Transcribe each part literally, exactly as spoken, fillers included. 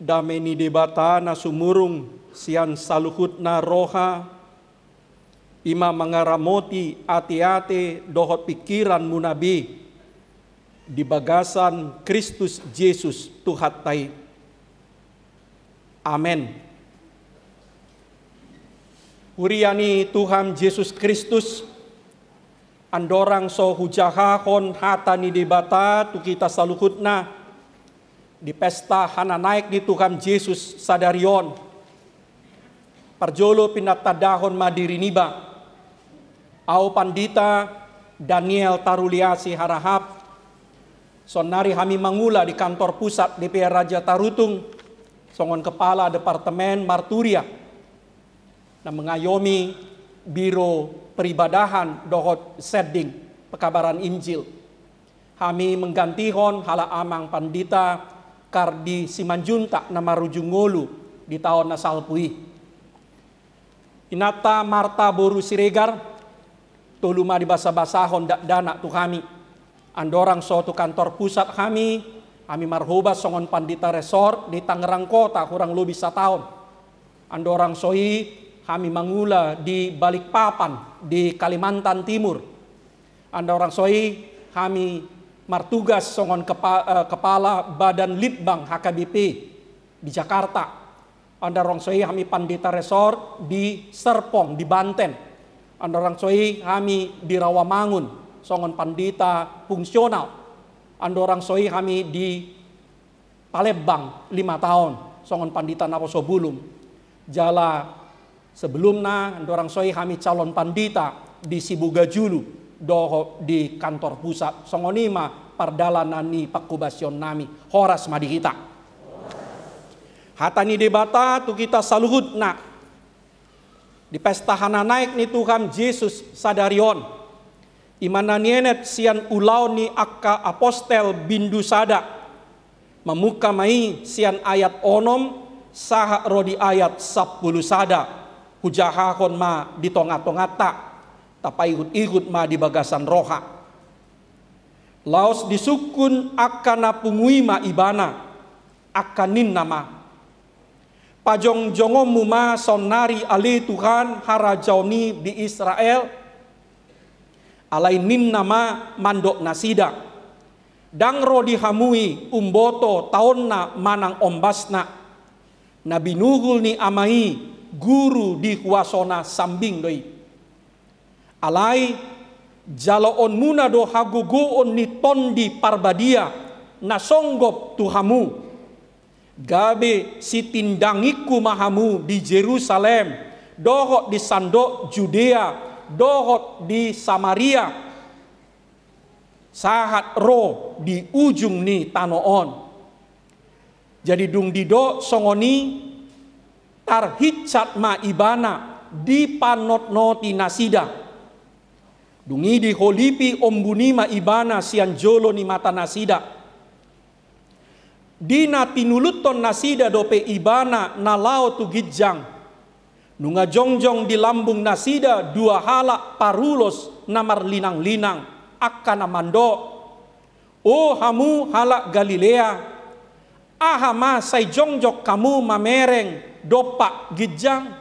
Dame ni Debata na sumurung sian saluhutna roha, i ma mangaramoti ateate dohot pingkiranmuna be di bagasan Kristus Jesus Tuhanta i. Amen. Huria ni Tuhan Jesus Kristus, andorang so hujahahon hata ni Debata tu hita saluhutna di pesta hananaek ni Tuhan Jesus sadari on, parjolo pinatandahon ma diri niba. Ahu Pandita Daniel Taruliasi Harahap, saonnari hami mangula di kantor pusat D P R Raja Tarutung songon kepala Departemen Marturia na mengayomi Biro Peribadahan dohot Sending Pekabaran Injil. Hami menggantihon halak amang Pandita Kardi Simanjuntak na marujung ngolu di taon na salpu i. Inanta Marta boru Siregar, tolu ma dibasabasahon dakdanak tu hami. Andorang so tu kantor pusat hami, hami marhobas songon pandita resort di Tangerang Kota hurang lobi sataon. Andorang so i hami mangula di Balikpapan di Kalimantan Timur. Andorang so i hami martugas songon kepa-, eh, kepala Badan Litbang H K B P di Jakarta. Andorang so i hami pandita resort di Serpong di Banten. Andorang so i hami di Rawamangun songon pandita fungsional. Andorang so i hami di Palembang lima taon songon pandita naposo bulung. Jala sebelumna andorang so i hami calon pandita di Sibogajulu dohot di kantor pusat. Songon i ma pardalanan ni panghobasion nami. Horas ma di hita. Hata ni Debata tu hita saluhutna di pesta hananaek ni Tuhan Jesus sadari on, i ma na nienet sian Ulaon ni Angka Apostel bindu sada. Mamungka ma i sian ayat onom sahat ro di ayat sampulu sada. Hujahahon ma di tongatonganta, tapaihutihut ma di bagasan roha. Laos disungkun angka na pungu i ma Ibana, angka ninna ma: Pajongjongonmu ma saonnari ale Tuhan harajaon i di Israel. Alai ninna ma mandok nasida: Ndang ro di hamu i umboto taonna manang ombasna. Na binuhul ni Ama i guru di huasona sambing do i. Alai jaloonmuna do hagogoon ni Tondi Parbadia na songgop tu hamu, gabe sitindangingku ma hamu di Jerusalem dohot di sandok Judea dohot di Samaria, sahat ro di ujung ni tano on. Jadi dung didok songon i, tarhinsat ma Ibana dipanotnoti nasida. Dung i diholipi ombun i ma Ibana sian jolo ni mata nasida. Di na tinuluthon nasida dope Ibana na laho tu ginjang, nunga jongjong di lambung nasida dua halak parulos na marlinanglinang, angka na mandok: O hamu halak Galilea, aha ma sai jongjong hamu mamereng dompak ginjang?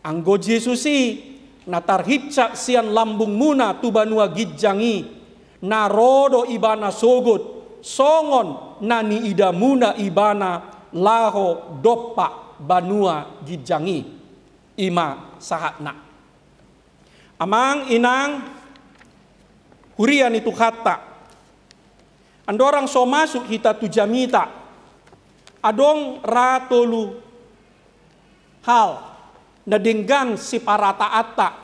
Anggo Jesus i, na tarhinsat sian lambungmuna tu banua ginjang i, na ro do Ibana sogot songon na niidamuna Ibana laho dompak banua ginjang i. I ma sahatna. Amang inang, huria ni Tuhanta, andorang so masuk hita tu jamita, adong ra tolu hal na denggan siparataanta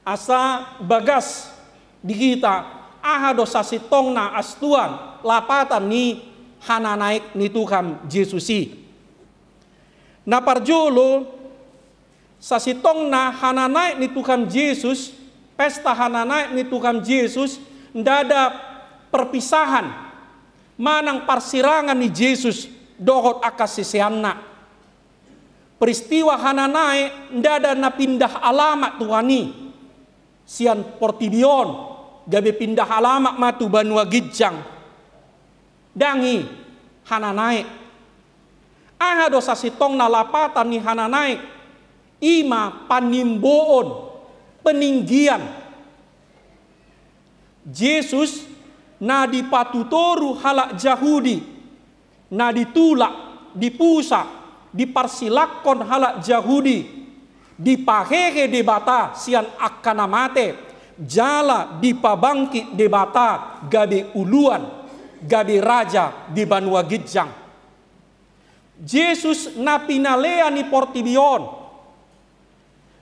asa bagas di hita aha do sasintongna astuan lapatan ni hananaek ni Tuhan Jesus i. Na parjolo, sasintongna hananaek ni Tuhan Jesus, pesta hananaek ni Tuhan Jesus, ndada perpisahan manang parsirangan ni Jesus dohot angka siseanna. Peristiwa hananaek ndada na pindah alamat Tuhan i sian portibi on gabe pindah alamat ma tu banua ginjang. Ndang i hananaek. Aha do sasintongna lapatan ni Hananaek? I ma panimboon, peninggian. Jesus na dipatutoru halak Jahudi, na ditulak, dipusa, diparsilangkon halak Jahudi, dipahehe Debata sian angka na mate, jala dipabangkit Debata gabe uluan, gabe raja di banua ginjang. Jesus na pinalea ni portibi on,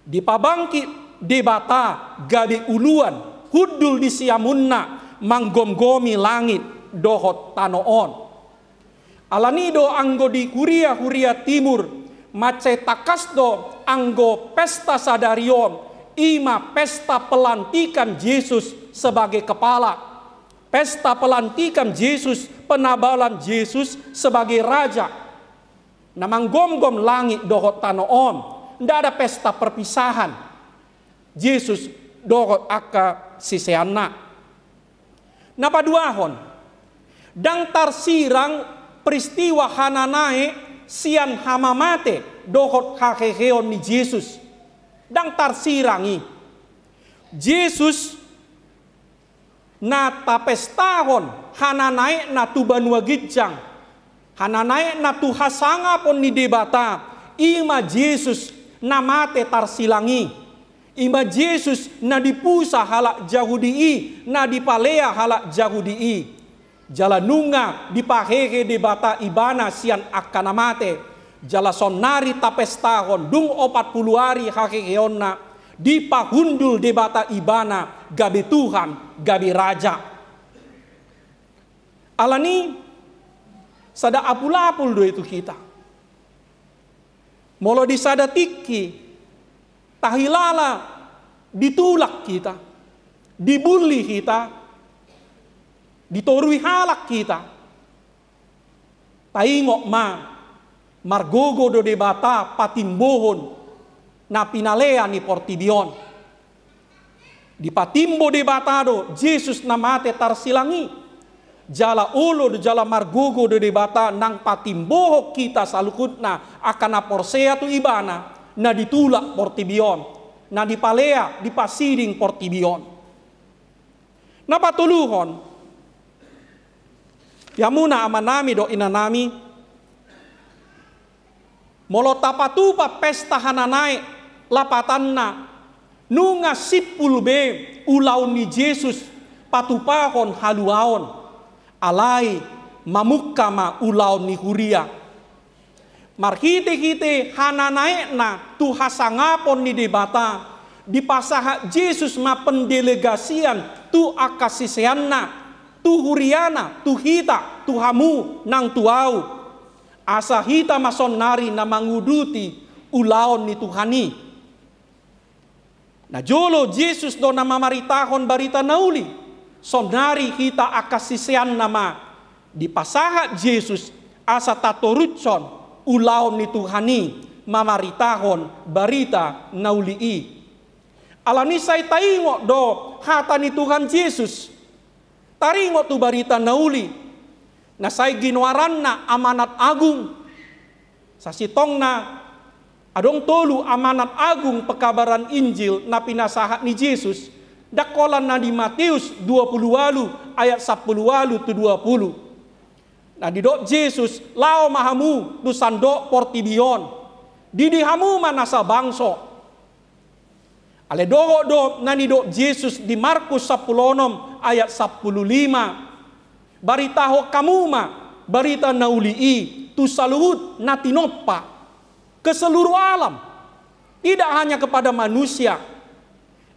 dipabangkit Debata gabe uluan, hundul di siamunna, manggomgomi langit dohot tano on. Alani do anggo di huria-huria Timur, mansai tangkas do anggo pesta sadari on, i ma pesta pelantikan Jesus sebagai kepala. Pesta pelantikan Jesus, penabalan Jesus sebagai raja. Na manggomgom langit dohot tano on, nda ada pesta perpisahan Jesus dohot angka siseanna. Na paduahon, ndang tarsirang peristiwa Hananaek sian hamamate dohot haheheon ni Jesus. Ndang tarsirang i. Jesus na tapestahon Hananaekna tu banua ginjang, Hananaekna tu hasangapon ni Debata, i ma Jesus na mate tarsilang i. I ma Jesus na dipusa halak Jahudi i, na dipalea halak Jahudi i. Jala nunga dipahehe Debata ibana sian angka na mate. Jala saonnari tapestahon dung opat pulu ari haheheonna, dipahundul Debata ibana gabe Tuhan, gabe Raja. Alani sada apul-apul do i tu hita. Molo di sada tingki tahilala ditulak hita, dibully hita, ditorui halak hita, taingot ma, margogo do Debata patimbohon na pinalea ni portibi on. Dipatimbo Debata do Jesus na mate tarsilang i. Jala olo do jala margogo do Debata nang patimbohon hita saluhutna angka na porsea tu ibana, na ditulak portibi on, na dipalea, dipasiding portibi on. Na patoluhon, di hamuna amanami dohot inanami, molo tapatupa pesta Hananaek, lapatanna, nunga simpul be ulaon ni Jesus patupahon haluaon, alai mamungka ma ulaon ni huria. Marhite-hite Hananaekna tu hasangapon ni Debata, dipasahat Jesus ma pendelegasian tu angka siseanna, tu huriana, tu hita, tu hamu nang tu ahu. Asa hita ma saonnari na manguduti ulaon ni Tuhan i. Najolo Jesus do na mamaritahon barita na uli. Saonnari hita angka siseanna ma dipasahat Jesus asa tatorushon ulaon ni Tuhan i, mamaritahon barita na uli i. Alani sai taingot do hata ni Tuhan Jesus. Taringot tu barita na uli na sai ginoaranna amanat agung. Sasintongna adong tolu amanat agung pekabaran Injil na pinasahat ni Jesus, ndang holan na di Mateus dua pulu ualu ayat sampulu ualu tu dua pulu. Na didok Jesus, laho ma hamu tu sandok portibi on, didi hamu ma nasa bangso. Alai dohot do na nidok Jesus di Markus sampulu onom ayat sampulu lima. Baritahon hamu ma barita na uli i tu saluhut na tinompa, ke seluruh alam, tidak hanya kepada manusia.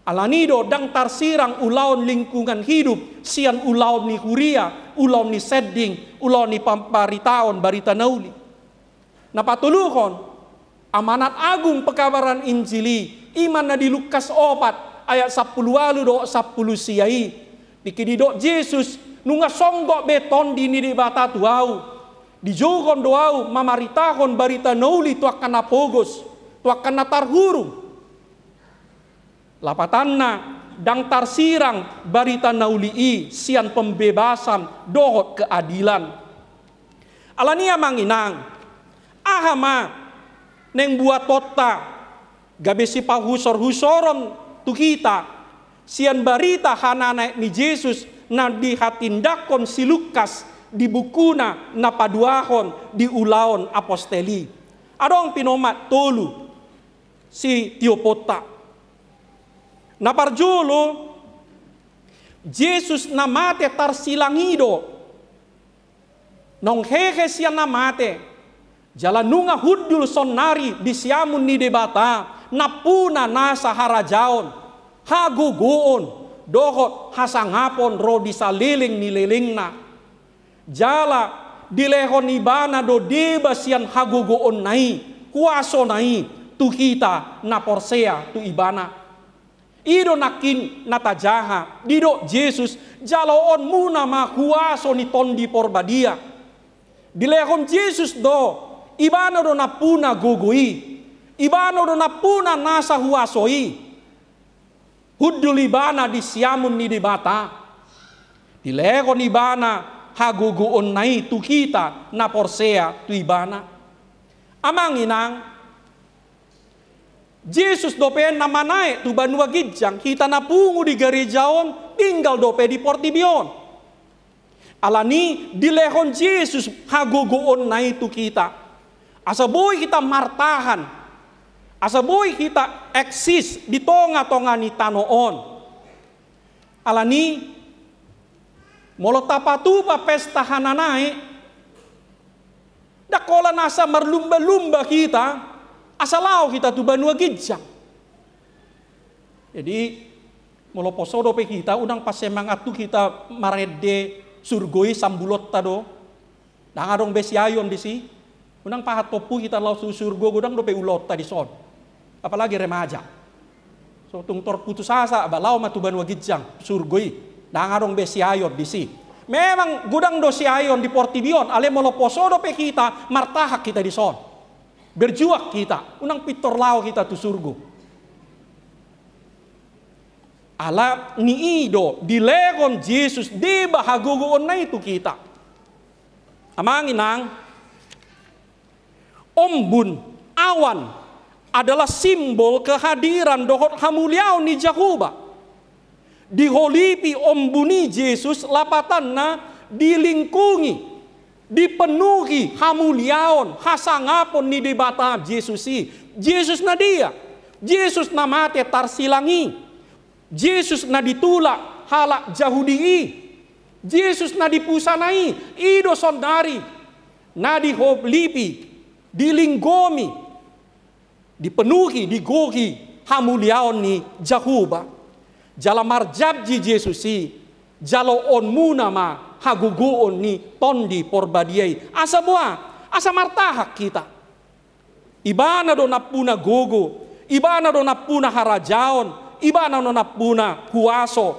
Alani do ndang tarsirang ulaon lingkungan hidup sian ulaon ni huria, ulaon ni sending, ulaon ni pambaritaon barita na uli. Na patoluhon, amanat agung pekabaran Injil i, i ma na di Lukas opat ayat sampulu ualu dohot sampulu sia i. Tingki didok Jesus, nunga songgop be Tondi ni Debata tu ahu. Dijouhon do ahu mamaritahon barita na uli tu angka na pogos, tu angka na tarhurung. Lapatanna, ndang tarsirang barita na uli i sian pembebasan dohot keadilan. Alani i, amang inang, Aha ma naeng buatonta gabe sipahusor-husoron tu hita sian barita hananaek ni Jesus na dihatindanghon si Lukas di bukuna na paduahon di Ulaon Apostel i? Adong pinomat tolu sitioponta. Na parjolo, Jesus na mate tarsilang i do naung hehe sian na mate, jala nunga hundul saonnari di siamun ni Debata nampuna nasa harajaon, hagogoon, dohot hasangapon ro di saleleng ni lelengna. Jala dilehon ibana do deba sian hagogoonna i, huasona i, tu hita na porsea tu ibana. I do nangkin na tajaha, didok Jesus, jaloonmuna ma huaso ni Tondi Porbadia. Dilehon Jesus do, ibana do nampuna gogo i, ibana do nampuna nasa huaso i. Hundul ibana di siamun ni Debata. Dilehon ibana hagogoonna i tu hita na porsea tu ibana. Amang inang, Jesus dope na manaek tu banua ginjang, hita na pungu di gareja on tinggal dope di portibi on. Alani dilehon Jesus hagogoonna i tu hita. Asa boi hita martahan. Asa boi hita eksis di tonga-tonga ni tano on. Alani, molo tapatupa pesta hananaek, ndang holan asa marlumba-lumba hita, asa laho hita tu banua ginjang. Jadi, molo poso dope hita, unang pasemangat tu hita marende surgo i sambulonta do. Ndang adong be siaeon disi. Unang pahat tompu hita laho tu surgo, godang dope ulaonta dison. Apalagi remaja. So tung torputus asa, ba laho ma tu banua ginjang, surgo i. Ndang adong be siaeon disi. Memang godang do siaeon di portibi on, alai molo poso dope hita, martahang hita dison. Berjuang hita, unang pintor laho hita tu surgo. Alani i do dilehon Jesus deba hagogoonna i tu hita. Amang inang, ombun, awan, adalah simbol kehadiran dohot hamuliaon ni Jahowa. Diholipi ombun i Jesus, lapatanna dilingkungi, dipenuhi hamuliaon, hasangapon ni Debata Jesus i. Jesus na dia? Jesus na mate tarsilang i. Jesus na ditulak halak Jahudi i. Jesus na dipusana i, i do saonnari na diholipi, dilinggomi, dipenuhi, digohi hamuliaon ni Jahowa. Jala marjanji Jesus i, jaloonmuna ma hagogoon ni Tondi Porbadia i. Asa boha? Asa martahang hita. Ibana do nampuna gogo, ibana do nampuna harajaon, ibana do nampuna huaso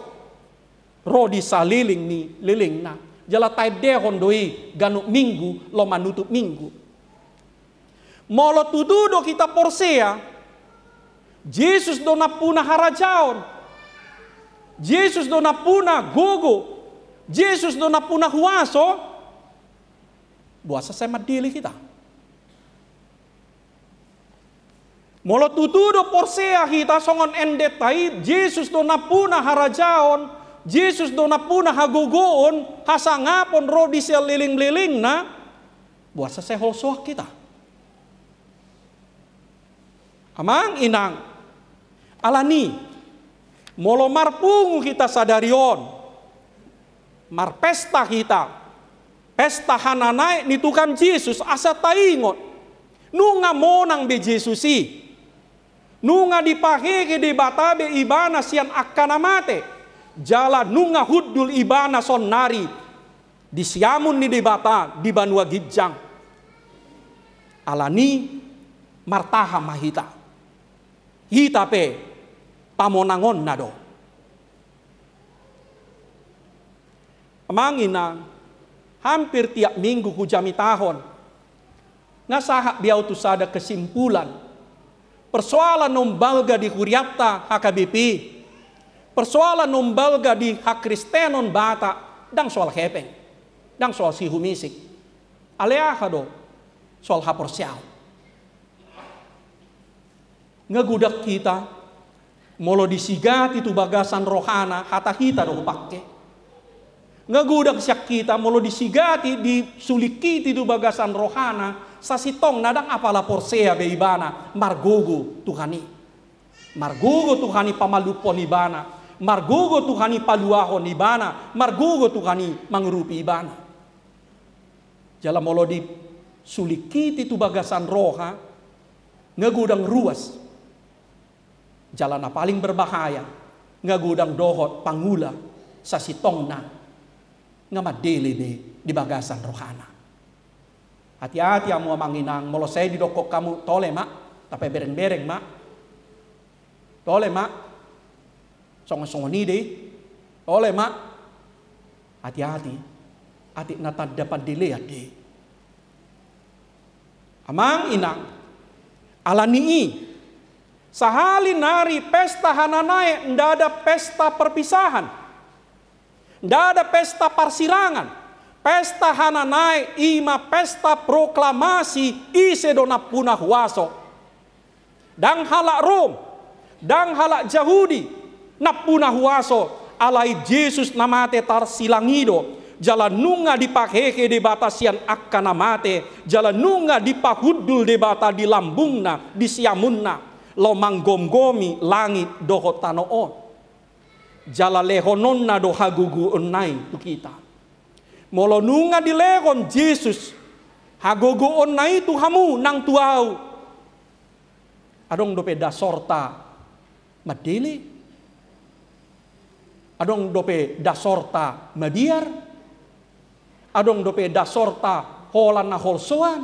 ro di saleleng ni lelengna. Jala taendehon do i ganup minggu laho manutup minggu. Molo tutu do hita porsea, Jesus do nampuna harajaon, Jesus do nampuna gogo, Jesus do nampuna huaso, boasa sai mandele hita? Molo tutu do porsea hita songon endenta i, Jesus do nampuna harajaon, Jesus do nampuna hagogoon, hasangapon ro di saleleng lelengna, boasa sai holsoan hita? Amang inang, alani, molo marpungu hita sadari on, marpesta hita, pesta hananaek ni Tuhan Jesus, asa taingot, nunga monang be Jesus i, nunga dipahehe Debata be ibana sian angka na mate, jala nunga hundul ibana saonnari di siamun ni Debata di banua ginjang. Alani, martahan ma hita. Hita pe pamonangonna do. Amang inang, hampir tiap minggu hujamitahon, nga sahat be au tu sada kesimpulan. Persoalan na umbalga di hurianta H K B P, persoalan na umbalga di hakristenon Batak, ndang soal hepeng, ndang soal sihumisik. Alai aha do? soal haporseaon. Nga godang hita, molo disigati tu bagasan rohana, hata hita do hupangke. Nga godang sian hita, molo disigati, disulik hita tu bagasan rohana, sasintongna ndang apala porsea be ibana, margogo Tuhan i. Margogo Tuhan i pamalumhon ibana, margogo Tuhan i paluahon ibana, margogo Tuhan i mangurupi ibana. Jala molo disulik hita tu bagasan roha, nga godang ruas. Jala na paling berbahaya, nga godang dohot pangula, sasintongna nga mandele be di bagasan rohana. Hati-hati hamu amang inang, molo sai didokkon hamu tole ma, tapabereng-bereng ma. Tole ma. Songon-songon i do i. Tole ma. Hati-hati. Atik na tanda pandelean do i. Amang inang, alani i, sahali nari pesta hananaek ndada pesta perpisahan. Ndada pesta parsirangan. Pesta hananaek i ma pesta proklamasi ise do nampuna huaso. Ndang halak Rom, ndang halak Jahudi, nampuna huaso, alai Jesus na mate tarsilang i do, jala nunga dipahehe Debata sian angka na mate, jala nunga dipahundul Debata di lambungna, di siamunna, laho manggomgomi langit dohot tano on. Jala lehononna do hagogoonna i tu hita. Molo nunga dilehon Jesus hagogoonna i tu hamu nang tu ahu, adong dope dasorta mandele? Adong dope dasorta mabiar? Adong dope dasorta holan na holsoan?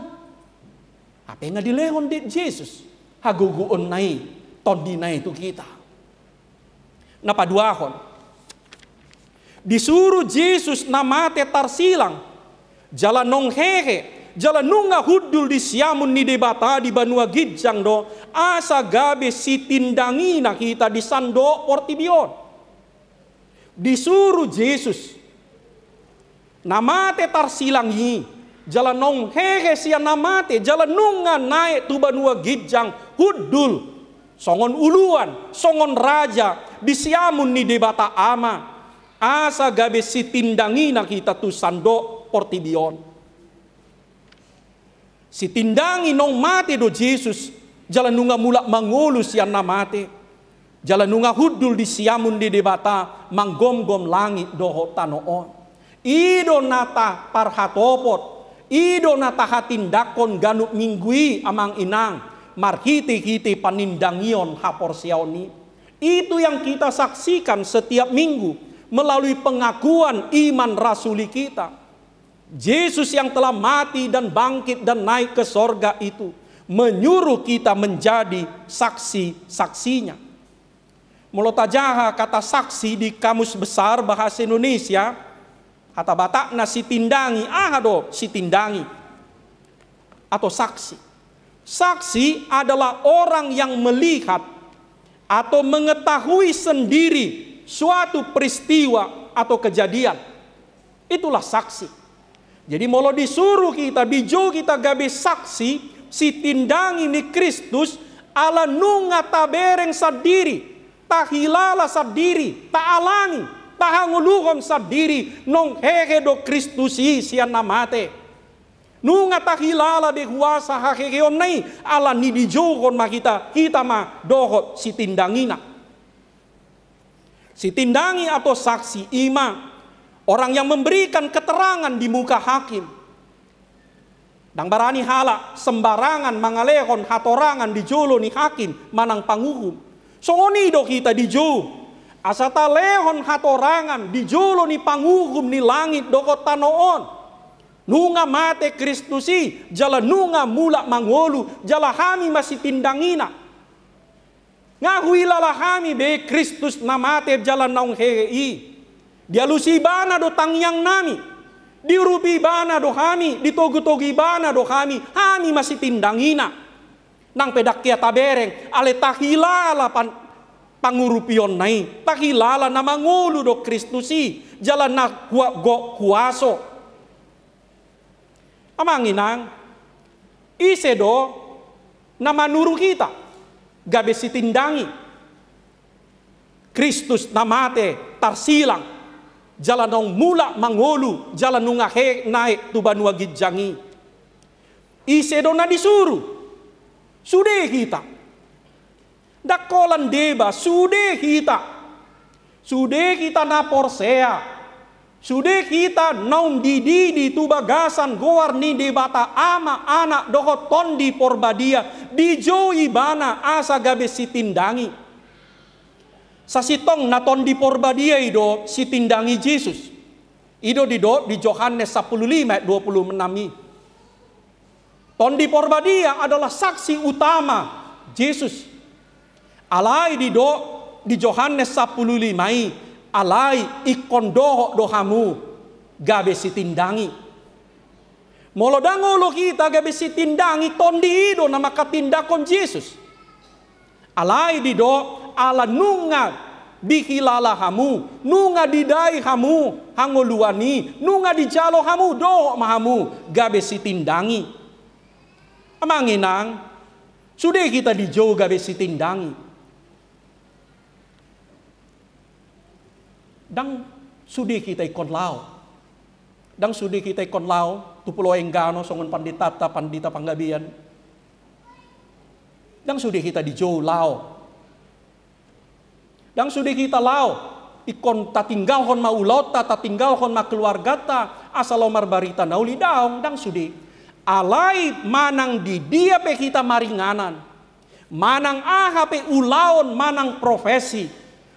Hape nga dilehon di Jesus hagogoonna i, tondina i tu hita. Na paduahon, disuru Jesus na mate tarsilang, jala naung hehe, jala nunga hundul di siamun ni Debata di banua ginjang do, asa gabe sitindangina hita di sandok portibi on. Disuru Jesus na mate tarsilang i, jala naung hehe sian na mate, jala nunga naek tu banua ginjang, hundul songon uluan, songon raja di siamun ni Debata Ama, asa gabe sitindangina hita tu sandok portibi on. Sitindangi naung mate do Jesus, jala nunga mulak mangolu sian na mate, jala nunga hundul di siamun ni Debata, manggomgom langit dohot tano on. I do na taparhatopot, i do na tahatindanghon ganup minggu i, amang inang, marhitehite panindangion haporseaon i. Itu yang kita saksikan setiap minggu melalui pengakuan iman rasuli kita. Jesus yang telah mati dan bangkit dan naik ke sorga itu menyuruh kita menjadi saksi-saksinya. Molo tajaha kata saksi di Kamus Besar Bahasa Indonesia, kata Batakna sitindangi, aha do sitindangi atau saksi? Saksi adalah orang yang melihat atau mengetahui sendiri suatu peristiwa atau kejadian. Itulah saksi. Jadi molo disuru hita, dijou hita gabe saksi, sitindangi ni Kristus, ala nunga tabereng sandiri, tahilala sandiri, taalami, tahangoluhon sandiri, naung hehe do Kristus i sian na mate. Nunga tahilala be huasa haheheonna i, ala ni dijouhon ma hita, hita ma dohot sitindangina. Sitindangi atau saksi i ma orang yang memberikan keterangan di muka hakim. Ndang barani halak sembarangan mangalehon hatorangan di jolo ni hakim manang panguhum. Songon i do hita dijou, asa talehon hatorangan di jolo ni panguhum ni langit dohot tano on. Nunga mate Kristus i, jala nunga mulak mangolu, jala hami ma sitindangina. Nga huilala hami be Kristus na mate jala naung hehe i. Dialusi Ibana do tangiangnami. Diurupi Ibana do hami, ditogutogu Ibana do hami, hami ma sitindangina. Nang pe ndang hea tabereng, alai tahilala pan-, pangurupionna i, tahilala na mangolu do Kristus i, jala na hua-, go-, huaso. Amang inang, Ise do na manuru hita gabe sitindangi? Kristus na mate tarsilang, jala naung mulak mangolu, jala nunga he naek tu banua ginjang i. Ise do na disuru? Sude hita. Ndang holan deba, sude hita. Sude hita na porsea. Sude hita naung dididi tu bagasan goar ni Debata Ama, Anak dohot Tondi Porbadia, dijou Ibana asa gabe sitindangi. Sasintongna Tondi Porbadia i do sitindangi Jesus. I do didok di Johannes sampulu lima ayat dua pulu enam i. Tondi Porbadia adalah saksi utama Jesus. Alai didok di Johannes sampulu lima i, alai ingkon dohot do hamu gabe sitindangi. Molo ndang olo hita gabe sitindangi, tondi i do na manghatindanghon Jesus. Alai didok, ala nunga dihilala hamu, nunga didai hamu hangoluan i, nunga dijalo hamu, dohot ma hamu gabe sitindangi. Amang inang, sude hita dijou gabe sitindangi. Ndang sude hita ingkon laho. Ndang sude hita ingkon laho tu Pulo Enggano songon panditanta, pandita Panggabean. Ndang sude hita dijou laho. Ndang sude hita laho. Ingkon tatinggalhon ma ulaonta, tatinggalhon ma keluarganta, asa laho marbarita na uli, daong, ndang sude. Alai manang di dia pe hita maringanan, manang aha pe ulaon, manang profesi,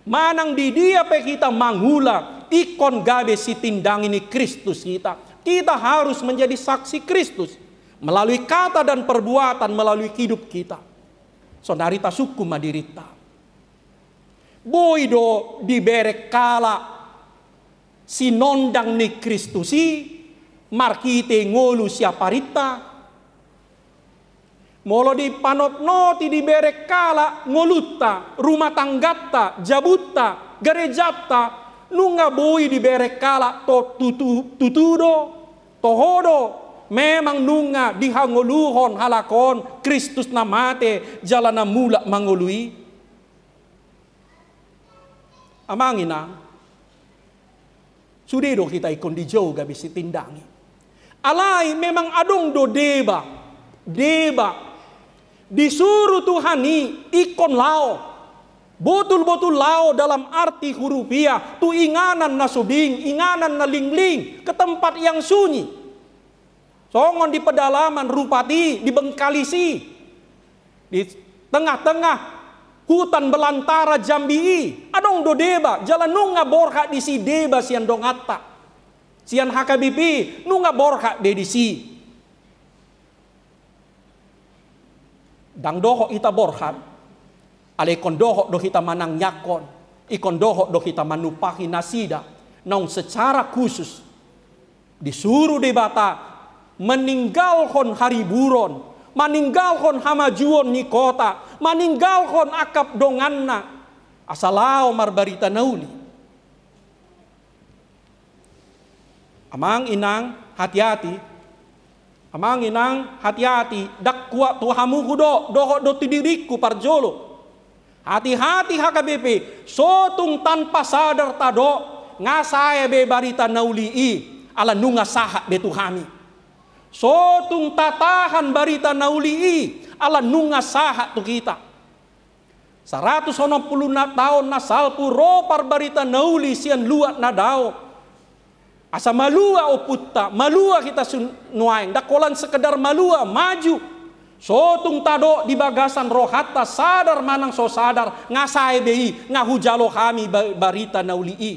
manang di dia pe hita mangula, ingkon gabe sitindangi ni Kristus hita. Kita harus menjadi saksi Kristus melalui kata dan perbuatan, melalui hidup kita. Saonari tasungkun ma dirinta. Boi do dibereng halak sinondang ni Kristus i marhite ngolu sian parinta? Molo dipanotnoti, dibereng halak ngolunta, rumah tangganta, jabunta, garejanta, nunga boi dibereng halak, to tutu, tutu do, toho do, memang nunga dihangoluhon halak on Kristus na mate jala na mulak mangolu i? Amang inang, sude do hita ingkon dijou gabe sitindangi. Alai memang adong do deba, deba disuru Tuhan i ingkon laho. Botul-botul laho dalam arti hurufiah, tu inganan na suding, inganan na lingling, ke tempat yang sunyi. Songon di pedalaman Rupat i, di Bengkalis i, di tengah-tengah hutan belantara Jambi i, adong do deba, jala nunga borhat disi deba sian donganta, sian H K B P, nunga borhat be disi. Ndang dohot hita borhat, alai ingkon dohot do hita manangiangkon, ingkon dohot do hita manumpahi nasida naung secara khusus disuru Debata meninggalhon hariburon, maninggalhon hamajuon ni kota, maninggalhon angka donganna, asa laho marbarita na uli. Amang inang, hati-hati. Amang inang, hati-hati. Ndang huat tu hamu hudok, dohot do tu diringku parjolo. Hati-hati H K B P, so tung tanpa sadar tadok, nga sae be barita na uli i, ala nunga sahat be tu hami. So tung tatahan barita na uli i, ala nunga sahat tu hita. Saratus onom pulu na taon na salpu ro parbarita na uli sian luat na dao. Asa malua ompunta, malua hita sun-, nuaeng, ndang holan sekedar malua, maju. So tung tadok di bagasan rohanta, sadar manang so sadar, nga sae be i, nga hujalo hami ba-, barita na uli i.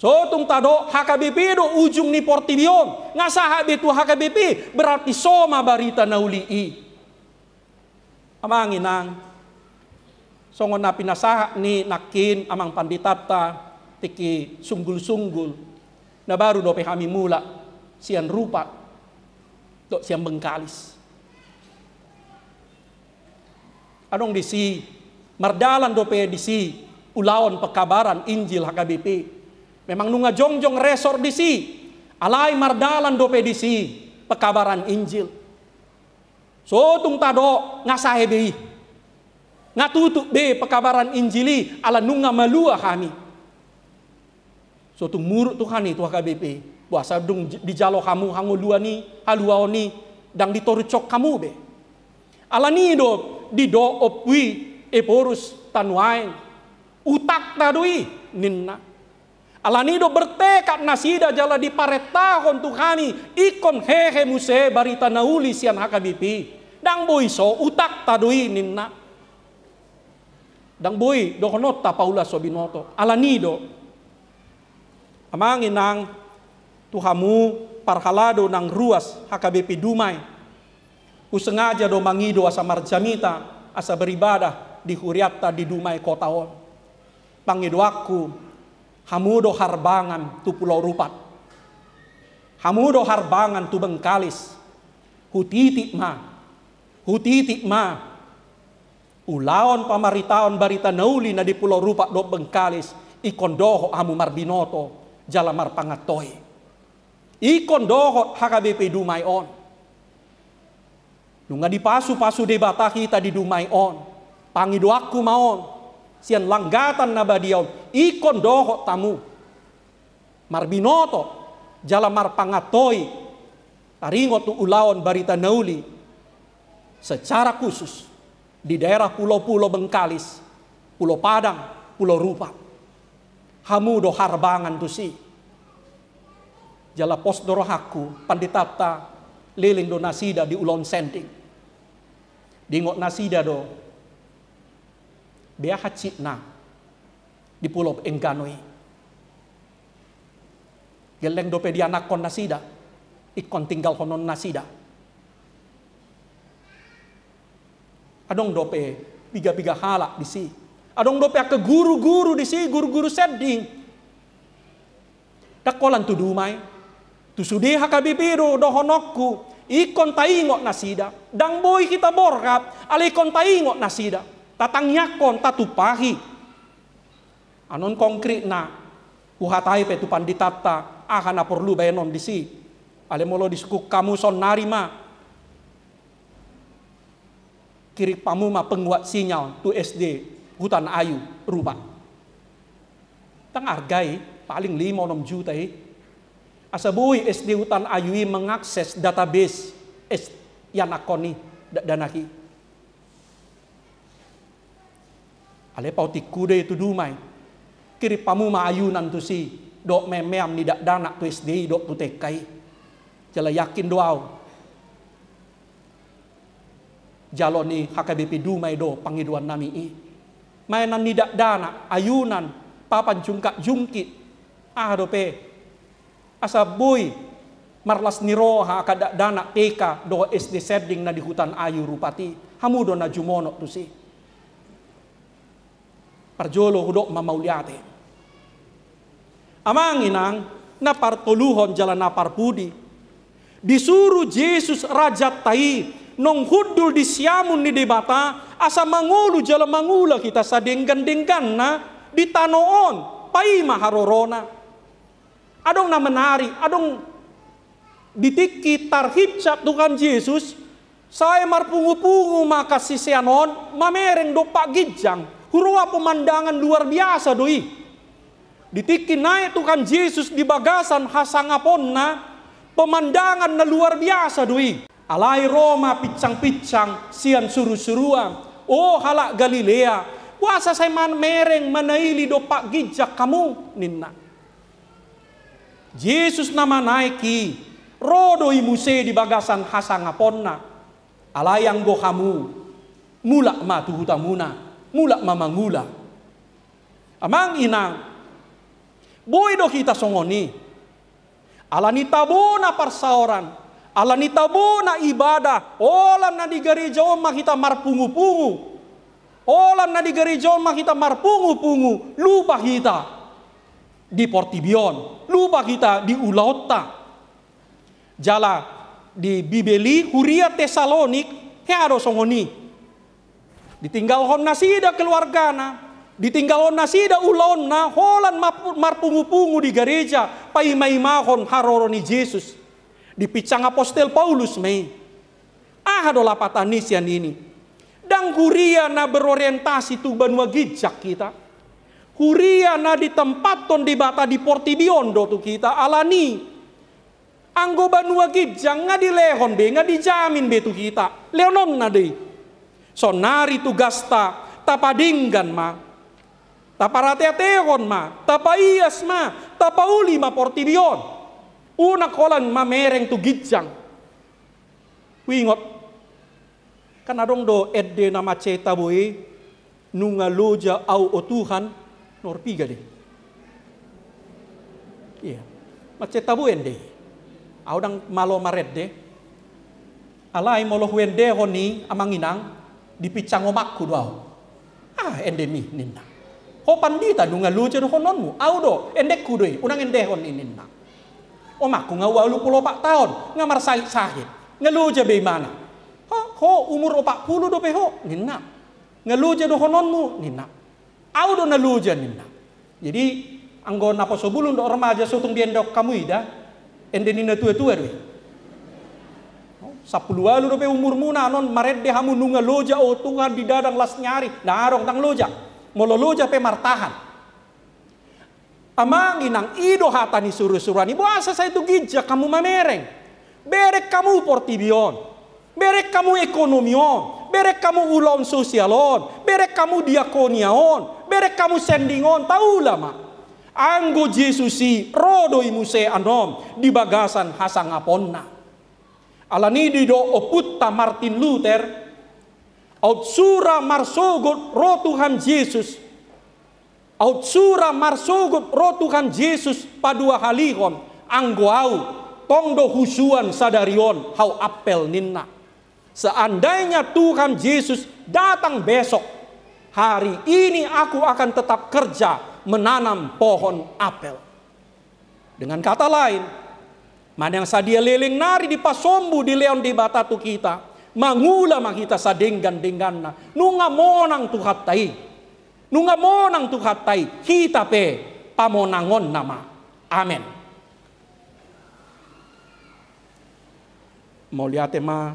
So tung tadok H K B P do ujung ni portibi on, nga sahat be tu H K B P, berarti so ma barita na uli i. Amang inang, songon na pinasahat ni nangkin amang panditanta tingki sunggul-sunggul, na baru dope hami mulak sian Rupat dohot sian Bengkalis. Adong disi, mardalan dope disi ulaon pekabaran Injil H K B P. Memang nunga jongjong resor disi, alai mardalan dope disi pekabaran Injil. So tung tadok nga sae be i. Nga tutup be pekabaran Injil i ala nunga malua hami. So tung muruk Tuhan i tu H K B P i. Boasa dung j-, dijalo hamu hangoluan i, haluaon i, ndang ditorushon hamu be. Alani do didok ompu i Ephorus ta nuaeng. Utangta do i ninna. Alani do bertekad nasida jala diparentahon Tuhan i ingkon hehe muse barita na uli sian H K B P i. Ndang boi so, utangta do i ninna. Ndang boi dohononta paula so binoto. Alani do. Amang inang, tu hamu parhalado nang ruas H K B P Dumai. Husengaja do mangido asa marjamita, asa beribadah di hurianta di Dumai kota on. Pangidoanku, hamu do harbangan tu Pulau Rupat. Hamu do harbangan tu Bengkalis. Hutiti ma. Hutiti ma. Ulaon pamaritaon barita na uli na di Pulau Rupat dohot Bengkalis, ingkon dohot hamu marbinoto, jala marpangantoi. Ingkon dohot H K B P Dumai on. Nunga dipasupasu Debata hita di Dumai on. Pangidoanku ma on. Sian langgatan na badia on. Ingkon dohot hamu. Marbinoto, jala marpangantoi. Taringot tu ulaon barita na uli. Secara khusus. Di daerah pulau-pulau Bengkalis. Pulau Padang, Pulau Rupat. Hamu do harbangan tusi. Jala pos do rohangku, panditanta leleng do nasida di ulaon sending. Diingot nasida do, bea hansit na di Pulau Enggano i. Gelleng dope dianakhon nasida, ingkon tinggalhonon nasida. Adong dope piga-piga halak disi. Adong dope angka guru-guru disi, guru-guru sending. Ndang holan tu Dumai. Tu sude H K B P do dohononku. Ingkon taingot nasida. Ndang boi hita borhat, alai ingkon taingot nasida. Tatangiangkon, tatumpahi. Annon konkritna, huhatai pe tu panditanta, aha na porlu baenon disi. Alai molo disungkun hamu saonnari ma. Kirim hamu ma penguat sinyal tu S D Hutan Ayu Rupat. Ndang arga i, paling lima onom juta i. Asa boi S D Hutan Ayu i mengakses database S-, ianakhon i, dakdanak i. Alai paotikku do i tu Dumai. Kirim hamu ma ayunan tusi, dohot meam-meam ni dakdanak tu S D i dohot tu T K i. Jala yakin do au. Jalo ni H K B P Dumai do pangidoannami i. Mainan ni dakdanak, ayunan, papan jungkat-jungkit. Aha dope. Asa boi marlas ni roha angka dakdanak T K dohot S D sending na di Hutan Ayu Rupat i. Hamu do na jumonok tusi. Parjolo hudok ma mauliate. Amang inang, na partoluhon jala na parpudi. Disuru Jesus Rajanta i, naung hundul di siamun ni Debata, asa mangolu jala mangula hita sadenggan-dengganna di tano on, paima harorona. Adong na menarik, adong di tingki tarhicap Tuhan Jesus, sai marpungu-pungu ma angka sisean on, mamereng dompak ginjang, huroha pemandangan luar biasa do i. Di tingki naek Tuhan Jesus di bagasan hasangaponna, pemandangan na luar biasa do i. Alai ro ma pinsang-pinsang sian suru-suruan, o halak Galilea, boasa sai mamereng manaili dompak ginjang hamu, ninna. Jesus na manaek i, ro do i muse di bagasan hasangaponna. Alai anggo hamu, mulak ma tu hutamuna, mulak ma mangula. Amang inang, boi do hita songon i. Alani tabona parsaoran, alani tabona ibadah, holan na di gareja on ma hita marpungu-pungu. Holan na di gareja on ma hita marpungu-pungu, lupa hita di portibi on, lupa hita di ulaonta. Jala di Bibel i huria Tesalonik, hea do songon i. Ditinggalhon nasida keluargana, ditinggalhon nasida ulaonna, holan marpu-, marpungu-pungu di gareja, paima-imahon haroro ni Jesus. Dipinsang apostel Paulus ma i. Aha do lapatan ni sian i? Ndang huria na berorientasi tu banua ginjang hita. Huria na ditempathon Debata di portibi on do tu hita, alani anggo banua ginjang nga dilehon be, nga dijamin be tu hita. Lehononna do i. Saonari tugasta tapadenggan ma, taparateatehon ma, tapaias ma, tapauli ma portibi on. Unang holan mamereng tu ginjang. Huingot, kan adong do ende na mansai tabo i, "Nunga loja au, o Tuhan." Nomor piga do i? Iya. Mansai tabo ende i. Au ndang malo marende. Alai molo huendehon i, amang inang, dipinsang omakku do au. "Ah, endemi," ninna. "Ho pandita, nunga loja dohononmu?" "Au do, endengku do i, unang endehon i," ninna. "Omakku nga ualu pulu opat taon, nga marsahit-sahit, nga loja be imana." "Ho, ho umur opat pulu dope ho," ninna. "Nga loja dohononmu?" ninna. "Au do na loja," ninna. Jadi, anggo naposo bulung dohot remaja, so tung diendehon hamu i da. Ende ni na tua-tua do i. Sampulu ualu dope umurmuna annon, marende hamu, "Nunga loja, o Tuhan, di dadang las ni ari." Ndang adong, ndang loja. Molo loja pe martahan. Amang inang, i do hata ni suru-suruan i. Boasa sai tu ginjang hamu mamereng? Bereng hamu portibi on. Bereng hamu ekonomi on. Bereng hamu ulaon sosial on. Bereng hamu diakonia on. Bereng hamu sending on. Taula ma. Anggo Jesus i, ro do i muse annon di bagasan hasangaponna. Alani i didok ompunta Martin Luther, "Aut sura marsogot ro Tuhan Jesus, aut sura marsogot ro Tuhan Jesus paduahalihon, anggo au, tong do husuan sadari on hau apel," ninna. "Seandainya Tuhan Jesus datang besok, hari ini aku akan tetap kerja menanam pohon apel." Dengan kata lain, manang sadia leleng nari dipasombu dilehon Debata tu hita, mangula ma hita sadenggan-dengganna. Nunga monang Tuhanta i. Nunga monang Tuhanta i, hita pe pamonangonna ma. Amen. Mauliate ma,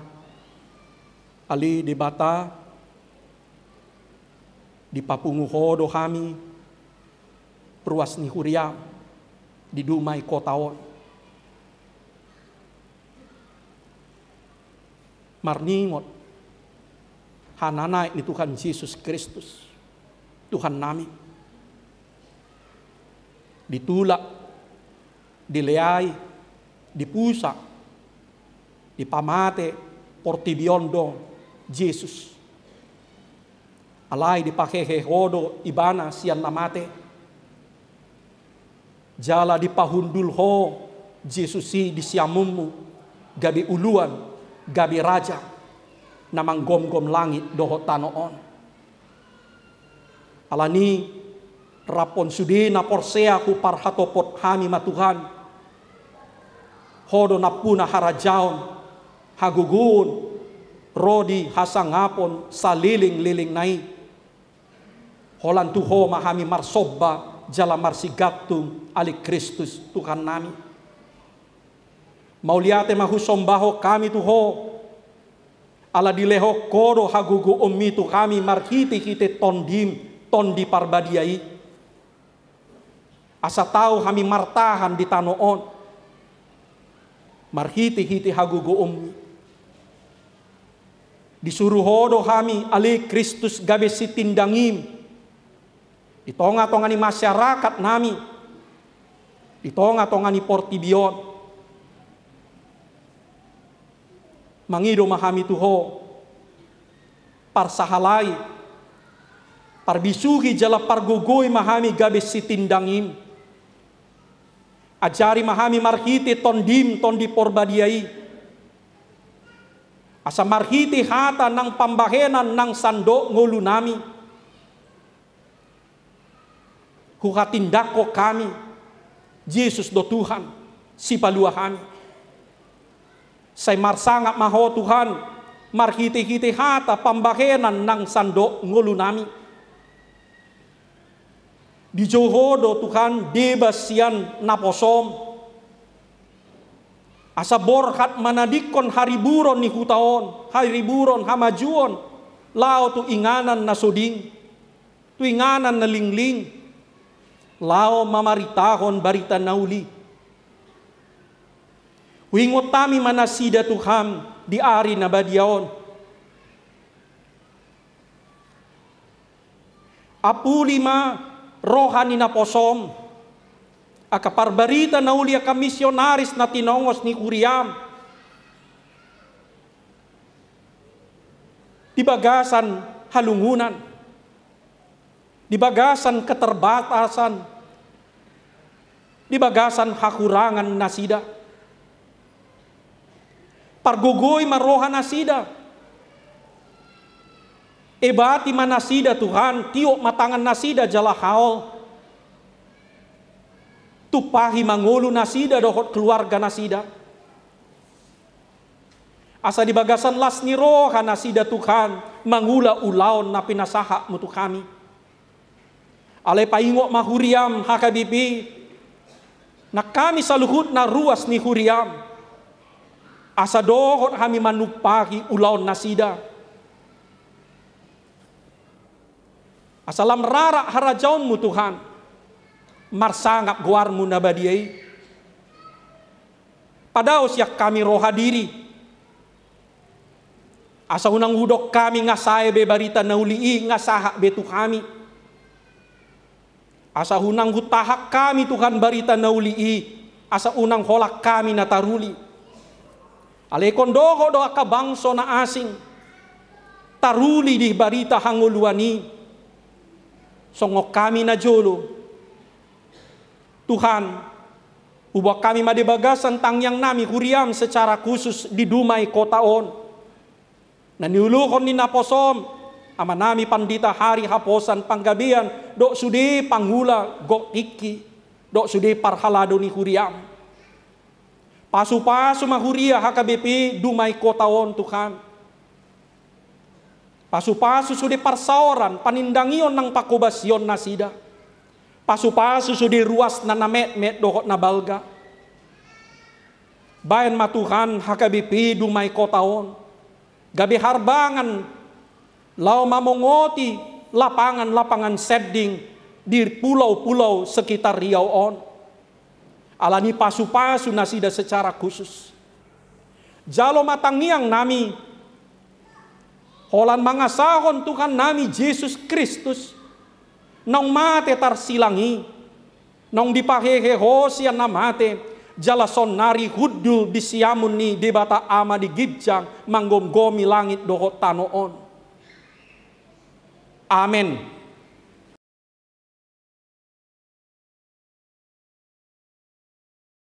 ale Debata, dipapungu Ho do hami, ruas ni huriaM, di dumai kota on. Marningot hananaek ni Tuhan Jesus Kristus, Tuhannami. Ditulak, dileai, dipusa, dipamate portibi on do Jesus. Alai dipahehe Ho do Ibana sian na mate. Jala dipahundul Ho Jesus i di siamunMu, gabe uluan, gabe raja, na manggomgom langit dohot tano on. Alani, raphon sude na porsea huparhatopot hami ma Tuhan, Ho do nampuna harajaon, hagogoon, ro di hasangapon salelenglelengna i. Holan tu Ho ma hami marsomba jala marsigantung, ale Kristus Tuhannami. Mauliate ma husombahon hami tu Ho, ala dilehon Ho do hagogoonMi tu hami marhitehite TondiM, Tondi Parbadia i. Asa tau hami martahan di tano on, marhitehite hagogoonMi. Disuru Ho do hami, ale Kristus, gabe sitindangiM di tongatonga ni masyarakatnami, di tongatonga ni portibi on. Mangido ma hami tu Ho, parsahalai, parbisuhi jala pargogoi ma hami gabe sitindangiM. Ajari ma hami marhite TondiM, Tondi Parbadia i, asa marhite hata nang pambahenan nang sandok ngolunami, huhatindangkon hami, Jesus do Tuhan, Sipalua hami. Sai marsangap ma Ho Tuhan, marhitehite hata pambahenan nang sandok ngolunami. Dijou Ho do Tuhan deba sian naposoM. Asa borhat manadingkon hariburon ni huta on, hariburon hamajuon, laho tu inganan na so ding, tu inganan na lingling, laho mamaritahon barita na uli. Huingot hami ma nasida Tuhan di ari na badia on. Apuli ma roha ni naposom, angka parbarita na uli, angka misionaris na tinongos ni huriam di bagasan halungunan, di bagasan keterbatasan, di bagasan hahurangan nasida. Pargogoi ma roha nasida. Ebati ma nasida Tuhan, tiop ma tangan nasida jala haol. Tumpahi ma ngolu nasida dohot keluarga nasida. Asa di bagasan las ni roha nasida Tuhan mangula ulaon na pinasahatmu tu hami. Alai paingot ma huriam H K B P, nang hami saluhutna ruas ni huriam, asa dohot hami manumpahi ulaon nasida. Asa lam rarat harajaonmu Tuhan, marsangap goarmu na badia i. Padao sian hami roha diri. Asa unang hudok hami nga sae be barita na uli i, nga sahat be tu hami. Asa unang hutahak hami Tuhan barita na uli i, asa unang holan hami na taruli. Alai ingkon dohot do angka bangso na asing taruli di barita hangoluan i. Songon hami na jolo, Tuhan, huboan hami ma di bagasan tangiang nami huriam secara khusus di Dumai Kota on, na niuluhon ni naposom, amanami Pandita Hari Haposan Panggabean, dohot sude pangula gok tingki, dohot sude parhalado ni huriam. Pasupasu ma huria H K B P Dumai Kota on Tuhan. Pasupasu sude parsaoran, panindangion nang panghobasion nasida. Pasupasu sude ruasna na metmet dohot na balga. Baen ma Tuhan H K B P Dumai Kota on gabe harbangan laho mamongoti lapangan-lapangan sending di pulau-pulau sekitar Riau on. Alani pasupasu nasida secara khusus. Jalo ma tangiang nami, holan mangasahon Tuhan nami Jesus Kristus, naung mate tarsilang i, naung dipahehe Ho sian na mate, jala saonnari hundul di siamun ni Debata Ama di ginjang manggomgomi langit dohot tano on. Amen.